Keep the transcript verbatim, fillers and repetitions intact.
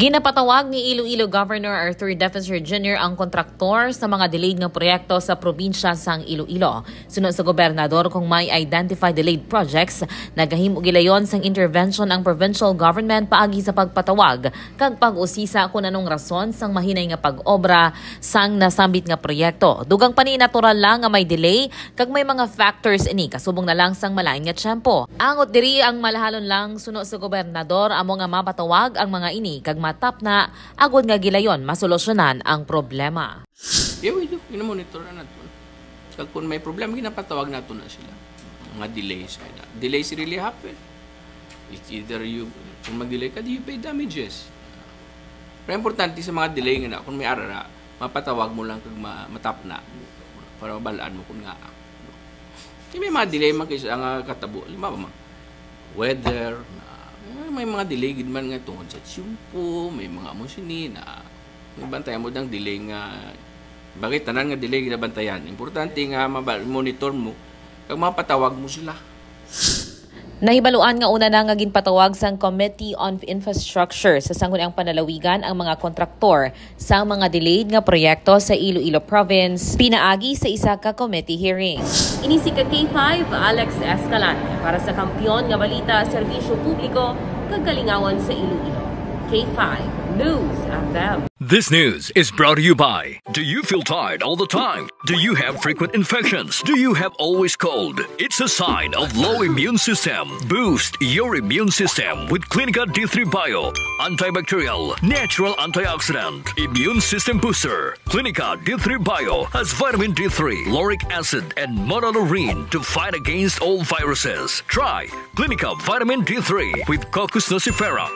Ginapatawag ni Iloilo Governor Arthur Defensor Junior ang kontraktor sa mga delayed nga proyekto sa probinsya sang Iloilo. Suno sa gobernador, kung may identified delayed projects, nagahimo gilayon sang intervention ang provincial government paagi sa pagpatawag kag pag-usisa kung anong rason sang mahinay nga pag-obra sang nasambit nga proyekto. Dugang pa ni, natural lang nga may delay kag may mga factors ini, kasubong na lang sang malain nga tiyempo. Angot diri, ang malahalon lang suno sa gobernador amo nga mapatawag ang mga ini kag matapna agod nga gilayon masolusyonan ang problema. Yeah, we do. Gina-monitor na nato. Kag kung may problema, ginapatawag nato na sila. Mga delays. Delays really happen. It's either you, kung mag-delay ka, di you pay damages. Pero importante sa mga delay nga na, kung may ara na, mapatawag mo lang kag ma- matapna para mabalaan mo kung nga. Kaya may mga delay man kayo sa nga katabo. Halimbawa, mga weather, na, eh, may mga delay gid man nga tungod sa tiyempo, may mga amo sini na may bantayan mo dang delay nga, bakit tanan nga delay ginabantayan? Importante nga maba- monitor mo kag mapatawag mo sila. Nahibaluan nga una na nga ginpatawag sang Committee on Infrastructure sa Sangguniang Panlalawigan ang mga kontraktor sa mga delayed nga proyekto sa Iloilo Province pinaagi sa isa ka committee hearing. Ini si ka K five, Alex Escalante, para sa Kampiyon nga Balita, Serbisyo Publiko, kag Kalingawan sa Iloilo. K five News F M. This news is brought to you by. Do you feel tired all the time? Do you have frequent infections? Do you have always cold? It's a sign of low immune system. Boost your immune system with Clinica D three Bio. Antibacterial, natural antioxidant, immune system booster. Clinica D three Bio has vitamin D three, lauric acid, and monolaurin to fight against all viruses. Try Clinica Vitamin D three with Cocos nucifera.